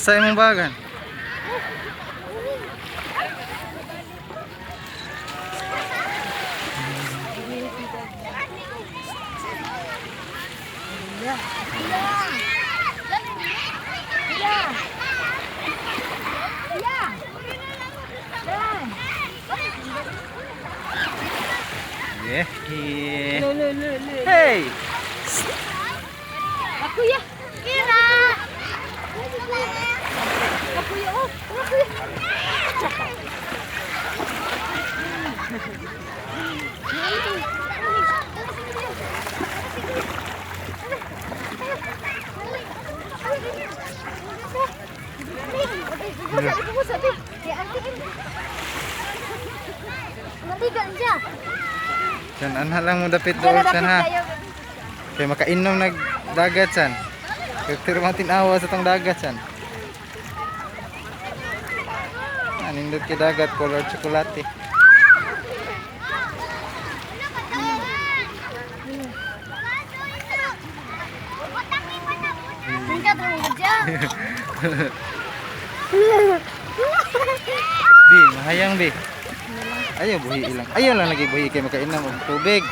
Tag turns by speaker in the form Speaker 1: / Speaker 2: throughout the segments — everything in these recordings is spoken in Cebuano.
Speaker 1: Basa imong bagan. Yeah. Hey.
Speaker 2: Kuya. Kira. Kuya, oh. Kuya. Matigal siya.
Speaker 1: San anha lang mo dapit dool san ha. Kay makainom nag dagat san. Kay pero mga tinawa sa tong dagat san. Anindot kay dagat color tsokolate. Bi, mahayang bi. Ayaw buhi ilang. Ayaw lang lagi buhi kay makainom og tubig.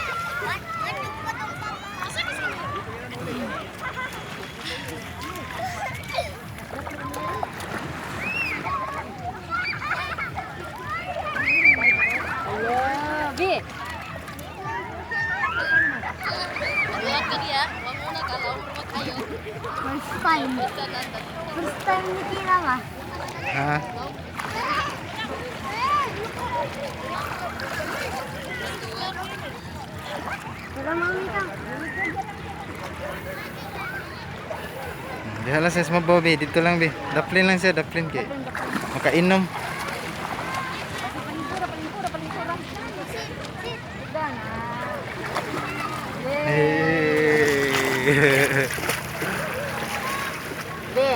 Speaker 2: Bi. First time. First time ni Kira nga.
Speaker 1: Ha?
Speaker 2: Pero mami ka.
Speaker 1: Diha lang siya sa mabaw bi, dito lang bi. Daplin lang siya, daplin kay makainom. Hey.
Speaker 2: Bi.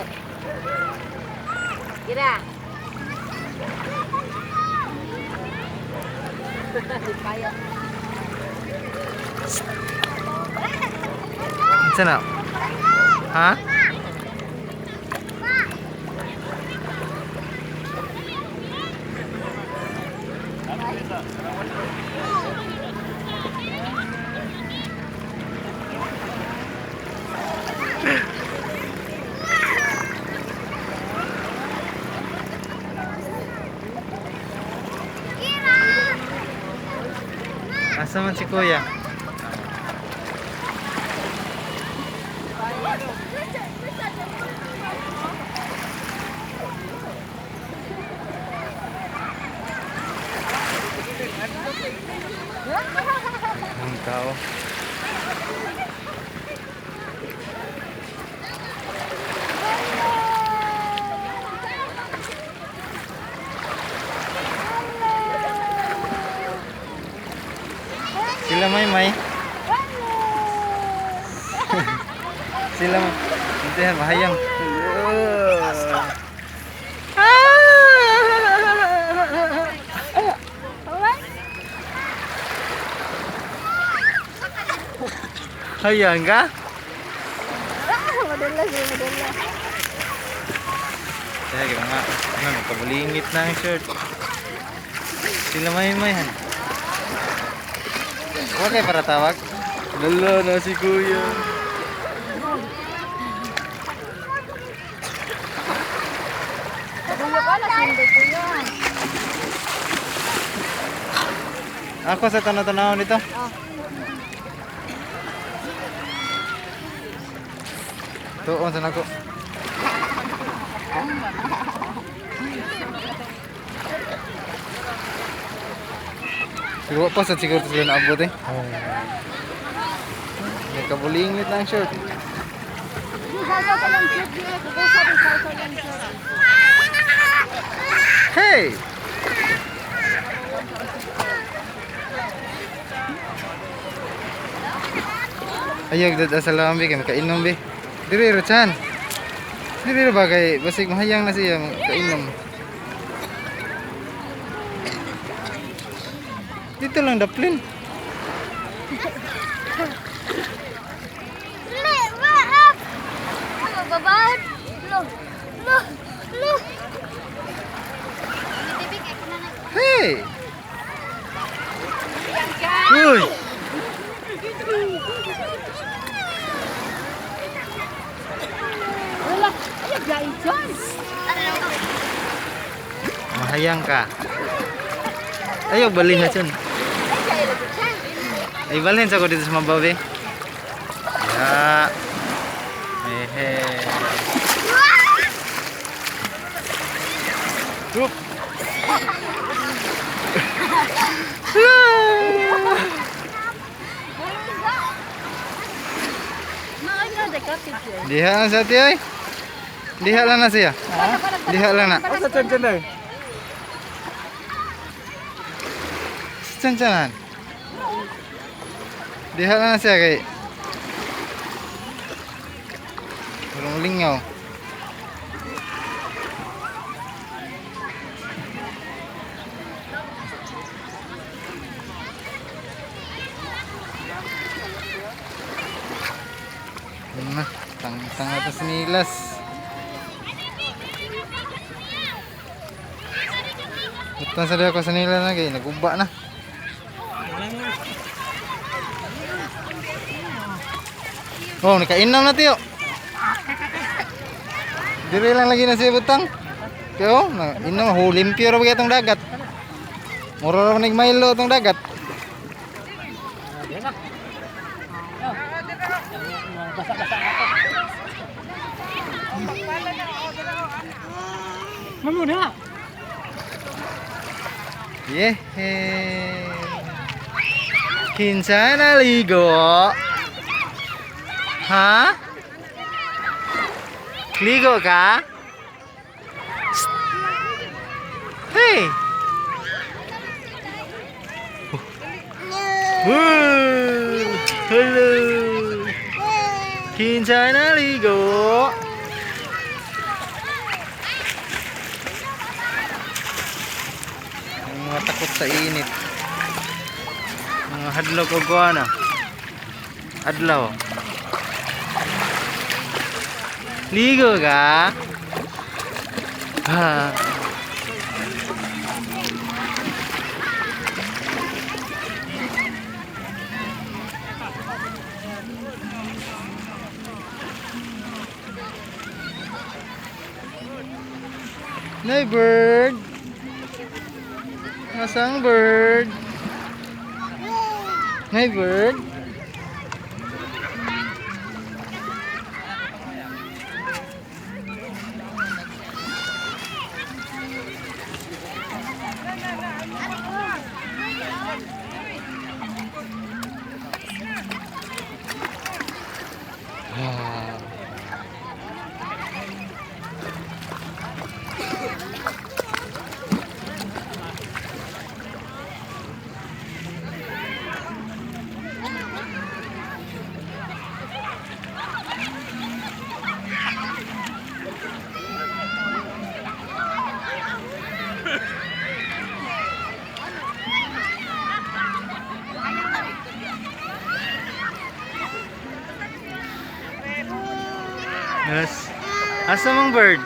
Speaker 2: Kira. Kaya.
Speaker 1: Unsa na? Ha? Asa man si kuya? Ang tao. Sila may may. Sila hindi mahayang. Hayang ka?
Speaker 2: Madala siya, madala.
Speaker 1: Kaya kita nga, ano, nagkabulingit na ang shirt. Sila may may han. Huwag kayo para tawag. Lala na si kuya.
Speaker 2: Kuya ka, nasundo kuya.
Speaker 1: Ako sa tanaw-tanaw nito. Tuon sa nako. Siguro pa sa siguro sila naabot eh. May kabulingit lang shirt. Hey! Ayaw, dad asalam bi kay makainom bi. Diri ro chan. Diri ro ba kay basig mahayang na siya makainom. Dito lang daplin.
Speaker 2: Babad. Lo. Lo.
Speaker 1: Hey! Uy!
Speaker 2: Wala. Ay, gain dyan.
Speaker 1: Mahayang ka. Ayaw, balhin na dyan. Ay, balhin sa ko dito sa mabaw, eh. Ya. Ehe. Oop. Diha lang sa tiyo, ay. Diha lang na siya. Diha lang na.
Speaker 3: Asa chan chan eh?
Speaker 1: Chan-chanan. Diha lang na siya kay. Walang lingaw. Yun na, tang-tanga pa sa nilas. Butang sa ko sa nila na kay naguba na. Oh, nakainom na tiyo. Dire lang lagi na siya butang. Kayo, na inom ho limpyo ra ba itong dagat. Mura ra nagmaylo itong dagat.
Speaker 3: Mamuna.
Speaker 1: Yeah. Kinsa naligo? Ha? Ligo ka? Psst. Hey! Woo! Hello! Kinsa naligo? Ang mga takot sa init. Mga hadlok og kuana. Adlaw. Ligo ka? Ha. Nay bird. Nasang bird? Nay bird? Ah. Yes. Asa mong bird?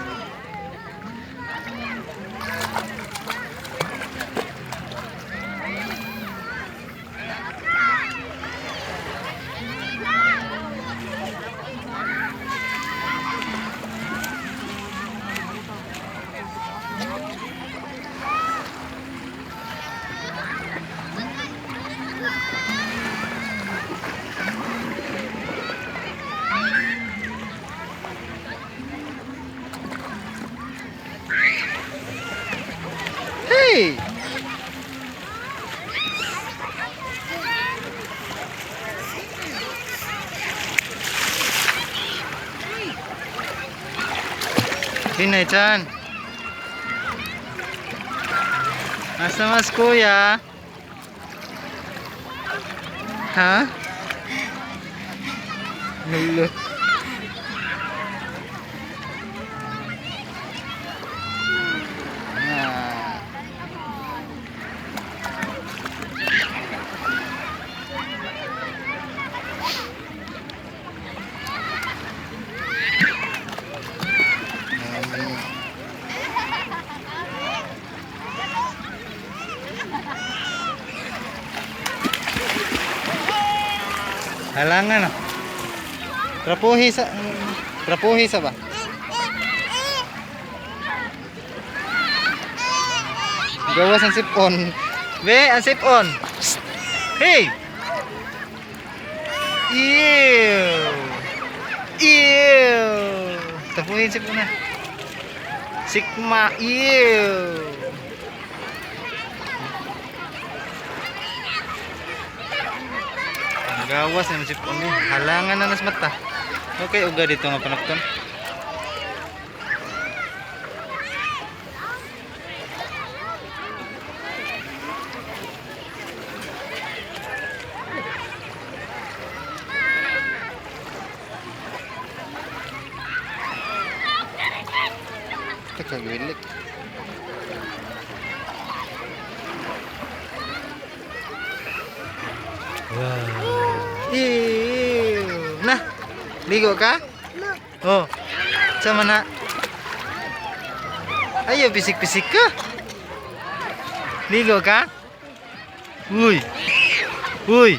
Speaker 1: Hey! Hinay chan. Asa mas kuya? Ha? Hello. Ah. Halangan ah. Trapuhi sa trapuhi sa ba? Gawas ang sipon. Be, ang sipon. Psst. Hey. Ew. Ew. Trapuhi ang sipon na. Sigma. Ew. Ang gawas na sipon ni. Halangan na nas mata. Okay, uga dito nga panakton. Teka, gilik. Wow. Ew. Nah, ligo ka? Oh. Sama na. Ayo bisik-bisik ka. Ligo ka? Uy. Uy.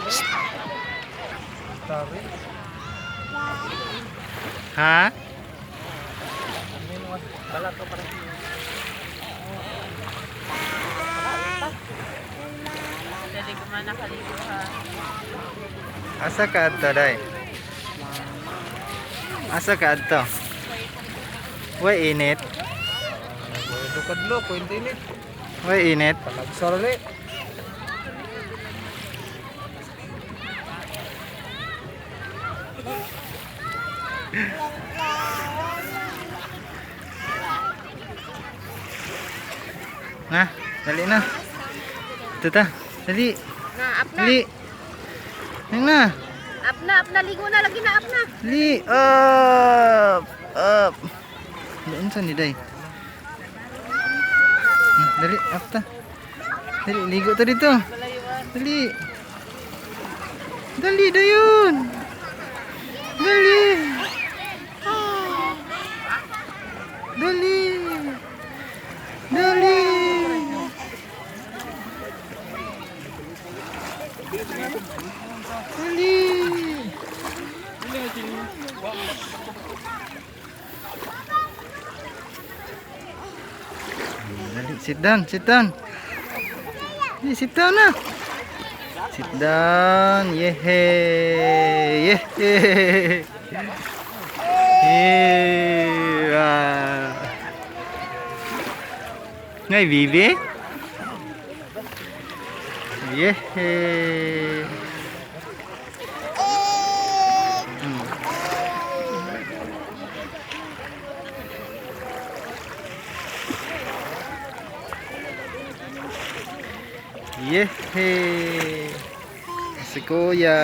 Speaker 1: Psst. Ha?
Speaker 3: Dali ko man nakaligo ha.
Speaker 1: Asa ka adto day? Asa ka adto? Way init.
Speaker 4: Dukadlo, kwento init.
Speaker 1: Way init.
Speaker 4: Palagsarali.
Speaker 1: Na, dali na. Ito ta. Dali.
Speaker 3: Na, up na.
Speaker 1: Dali. Ayun na.
Speaker 3: Up na, up na. Ligo na, lagi na, up na.
Speaker 1: Dali. Up. Up. Doon sa ni day. Dali, up ta. Dali, ligo ta dito. Dali. Dali, dayon. Dali. Dali. Dali. Dali. Dali, sit down, sit down. Dali, sit down na. Sit down. Yehey. Yehey. Yeah. Ngay, bibi? Yehey. Yehey. Si Kuya.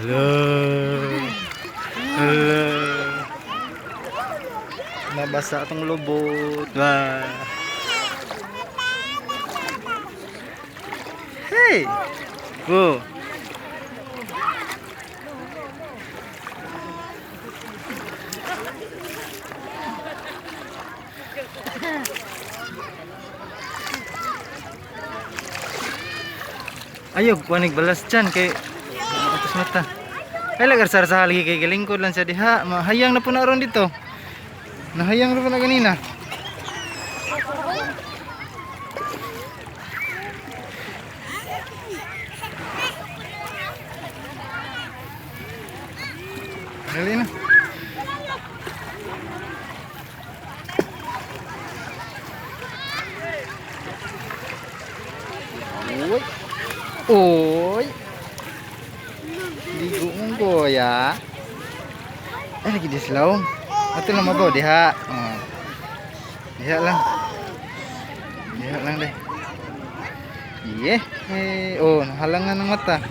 Speaker 1: Hello. Hello. Mabasa atong lubot. Wah. Hey. Go. Ayaw, kuwanig balas dyan kay atos mata. Ay lagar sar sa haligi kay galingkod lang siya diha. Mahayang na po na ron dito. Nahayang na po na ganina. Dali na. Uy. Uy. Ligo mong kuya. Ay, lagi dislaw. Ato lang mabaw, diha. Oh. Diha lang. Diha lang deh. Yeah. Oh, nahalangan ng mata.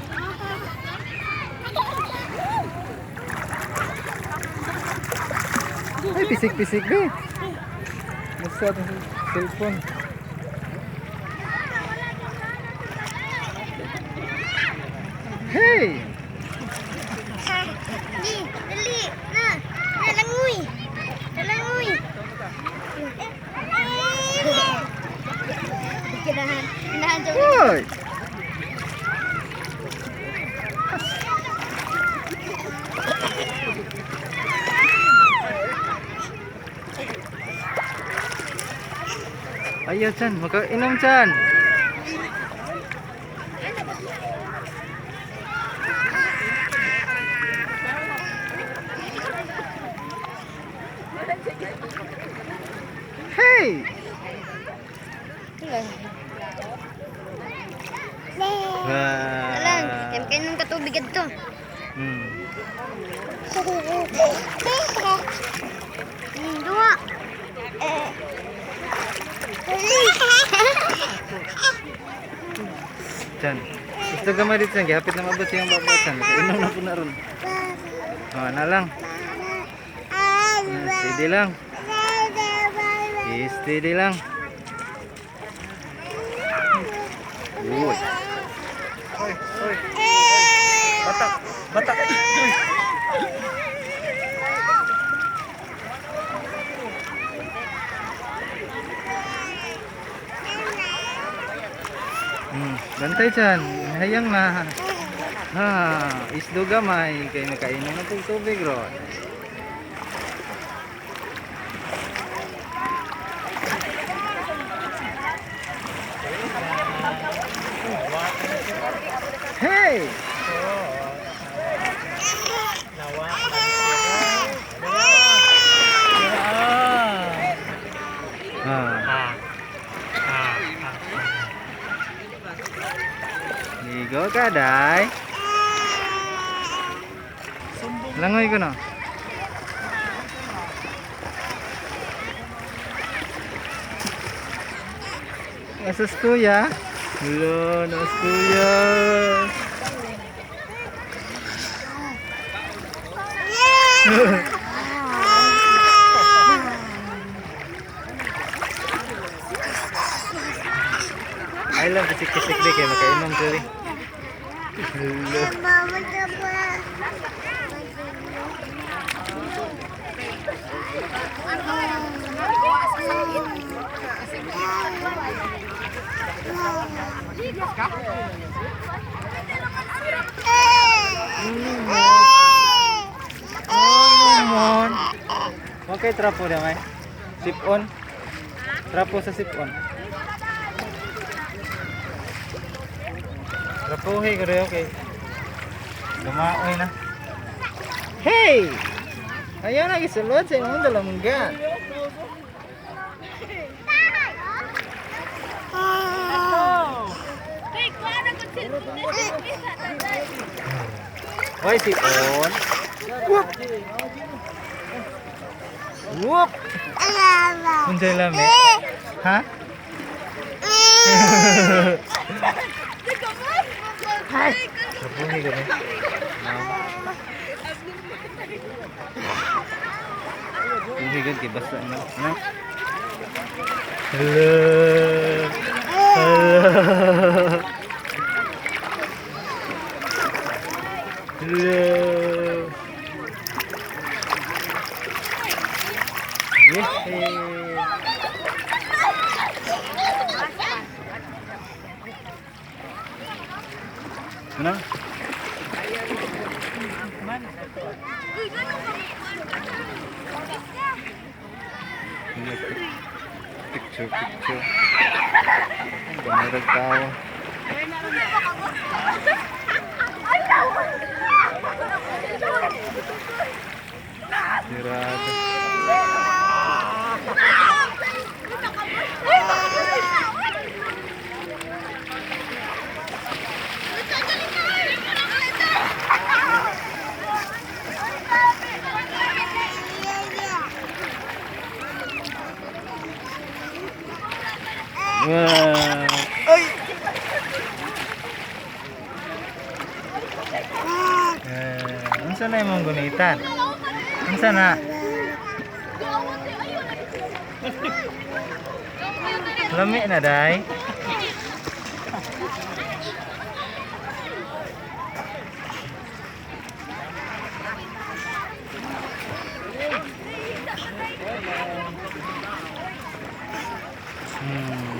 Speaker 1: Ay, pisik-pisik be. Basta atong cellphone. Hey!
Speaker 2: Dali, dali, na. Nalangoy. Nalangoy. Kinahan, kinahan.
Speaker 1: Hoy! Ayaw, Chan. Makainom, Chan. Hey!
Speaker 2: Alam,
Speaker 1: Wow.
Speaker 2: kaya nung katubig ito. Dua.
Speaker 1: Chan. Gusto ka dito, Chan. Gihapit na mabot siyang baba, Chan. Inom na po na ron. Oh, na lang. Steady lang. Steady lang. Uy.
Speaker 4: Oy, oy. Batak, batak. Uy.
Speaker 1: Bantay, Chan. Hayang na. Ha, isdo gamay kay nakainom na tong tubig ron. Hey! Ah. Ligo ka, day. Langoy ko na. Asas kuya. Hello, nas kuya. I love kisik-kisik di kay makainom diri. Hello. Oh, mon. Okay, trapo na may. Sip on. Trapo sa sip on. Trapo hey, kare okay. Gumaoy na. Hey! Ayaw na gisulod sa imong dalamunggan. Hoy, sip on. Whoop! Whoop! Unsay lami? Ha? Trapuhi ka ni. Hindi gud kay basta na. Na. Hello. Hello. Hello. Yehey. Ano? Picture, picture. Ganirag tao. Sirado. Wow. Ay! Eh, unsa na imong gunitan? Unsa na? Lami na day.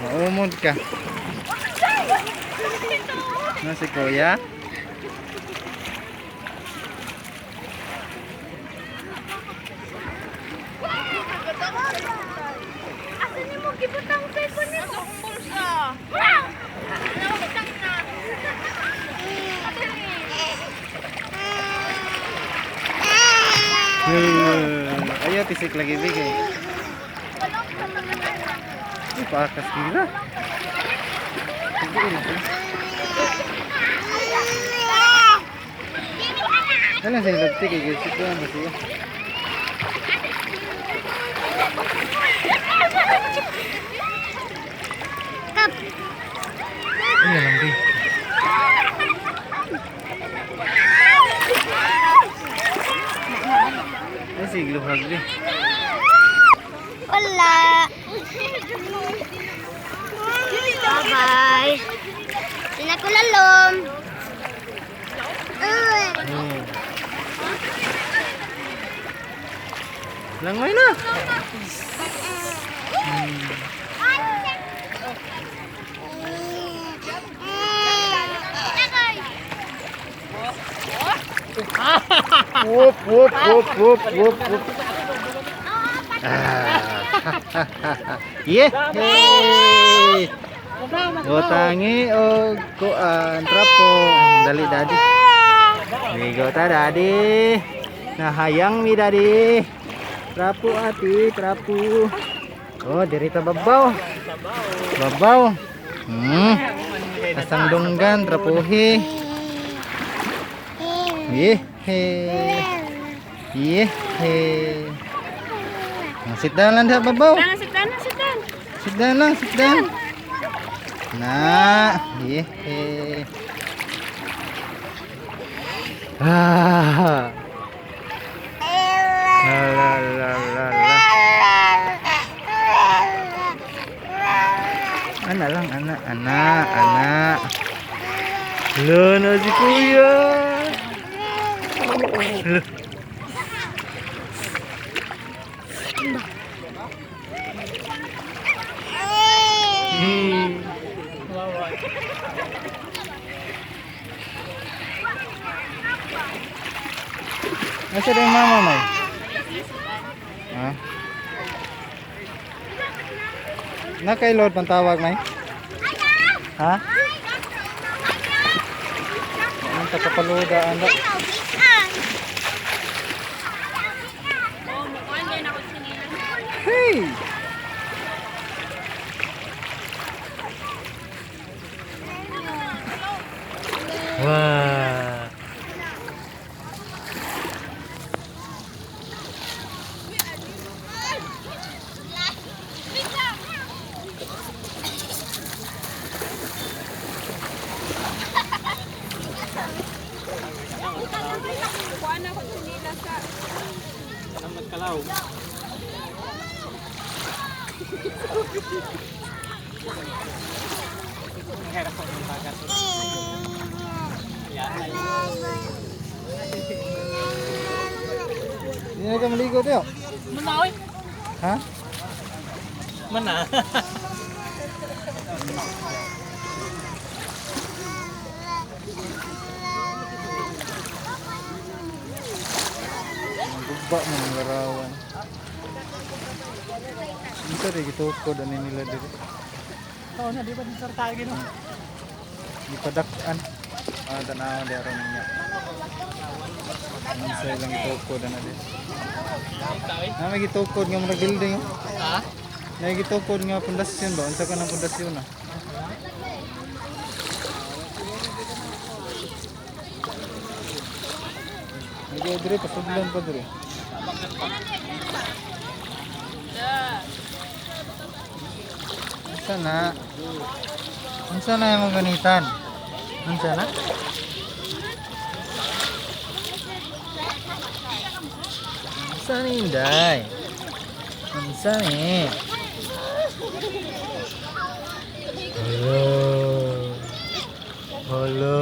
Speaker 1: Maumod ka. No si Kuya?
Speaker 2: Asa nimo gibutang cellphone nimo?
Speaker 3: Sa akong bulsa.
Speaker 2: Wow! Butang na.
Speaker 1: Ayaw, tisik lagi bigay. Uy, paakas kira. Ano sa ilagti kay Gilsit doon ba siya?
Speaker 2: Kap.
Speaker 1: Ano lang di? Ay, si Gluhag di.
Speaker 2: Wala. Bye-bye. Sinakulalom.
Speaker 1: Langoy na! Whoop, whoop, whoop, whoop, whoop, whoop. Ah. Yeah! Hey! Utangi o kuan trapo. Dali daddy. Ligo ta daddy. Nahayang mi daddy. Trapo ati, trapo. Oh, diri ta babaw. Babaw. Asang dunggan trapuhi. Yehe. Yehe. Sit down lang diha babaw.
Speaker 3: Sit down, sit down.
Speaker 1: Sit down lang, sit down. Na, yehe. Ah. La la la la la. Ana lang, ana, ana, ana. Lo na si kuya. Lo. Nasa na yung mama mo? Ha? Na kay Lord pantawag may? Ha? Anong takapaluda anda?
Speaker 3: Oh, mukuan din ako sinila.
Speaker 1: Hey! Wah.
Speaker 3: Kuan ako sinila sa
Speaker 4: Magkalaw.
Speaker 1: Hindi na ka maligo tayo.
Speaker 4: Mana oy?
Speaker 1: Ha?
Speaker 4: Mana?
Speaker 1: Ang Guba mo ng larawan. Unsa rin gitukod ani nila diri?
Speaker 4: Oo na, di ba disar tayo gino?
Speaker 1: Gipadak-an. Ah, tanaw di aron niya. Unsa ilang gitukod ana diri? Na may gitukod nga mga building. Oh.
Speaker 4: Ha?
Speaker 1: May gitukod nga pundasyon ba? Unsa ka ng pundasyon ah? Nag diri pasudlon pa diri. Unsa na? Unsa na imong ganitan? Unsa na? Unsa ni Inday? Unsa ni? Hello. Hello.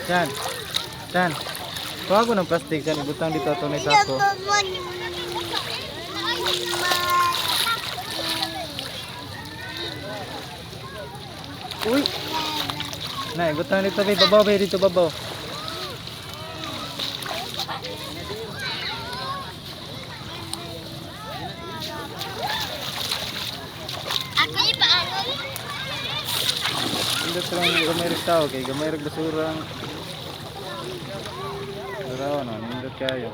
Speaker 1: Chan. Chan. Kuha ko ng plastic, Chan. Ibutang dito ato na sako. Uy! Na, ibutang dito, bay. Babaw, bay. Dito, babaw.
Speaker 2: Ako ipaano?
Speaker 1: Indot lang yung gamay rin tao, kay gamay rin basura ang basura no, nindot kayo.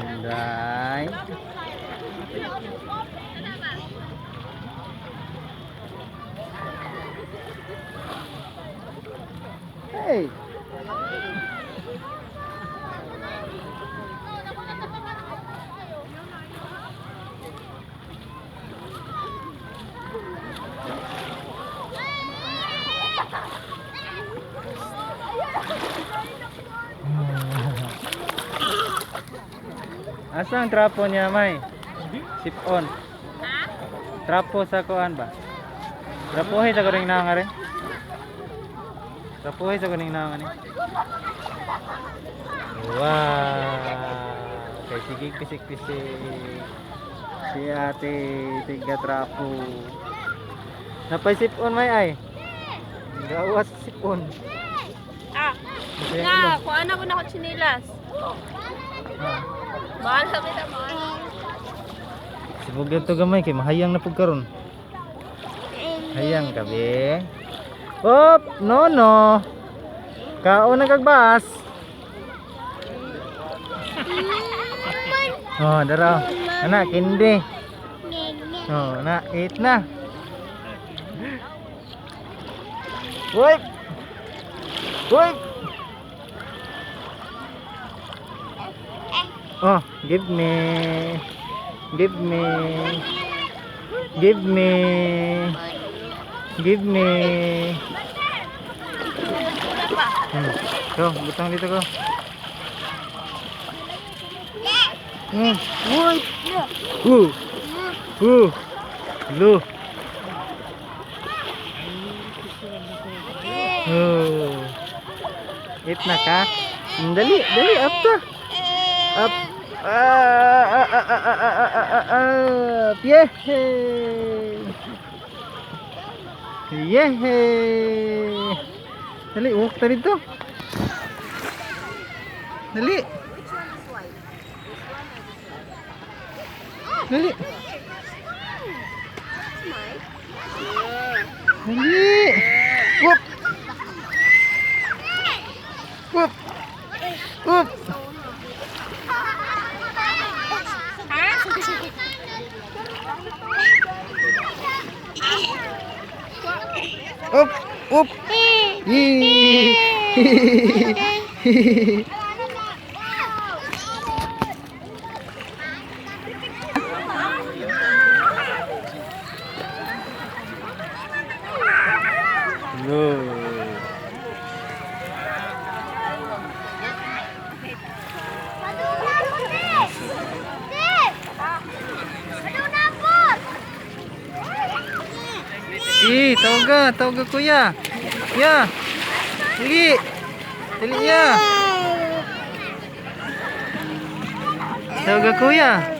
Speaker 1: Inday. Hey! Asa ang trapo niya, May? Sip on. Trapo sa kuan ba? Trapohe sa kuring nanga rin. Trapohe sa kuring nanga ni. Wow! Kay sige pisik-pisik. Si ate tiga trapo. Napay sip on, May ay. Gawas sip on.
Speaker 3: Ah,
Speaker 1: Masaya
Speaker 3: na,
Speaker 1: ilong.
Speaker 3: kuha na ko na ko chinilas.
Speaker 1: Ah.
Speaker 3: Mahal sa kita, mahal.
Speaker 1: Sibog to gamay kay mahayang na pug karon. Hayang ka be. Op, no no. Kaon na kag bas. Oh, dara. Ana kindi. Oh, na eat na. Wait. Wait. Oh, give me. Give me. Give me. Give me. Go, butang dito ko. Wait. Lu. Oh. Eat na ka? Dali, dali, up ta. Up. Ah, ah, ah, ah, ah, ah, ah, ah, ah. Yay! Yay! Dali, walk ta dito. Dali. Dali. Dali. Whoop. Whoop. Whoop. Up, up. Yee. No. Eh, tawag ka, tawag ka kuya. Ya. Dali. Dali ya. Tawag ka kuya.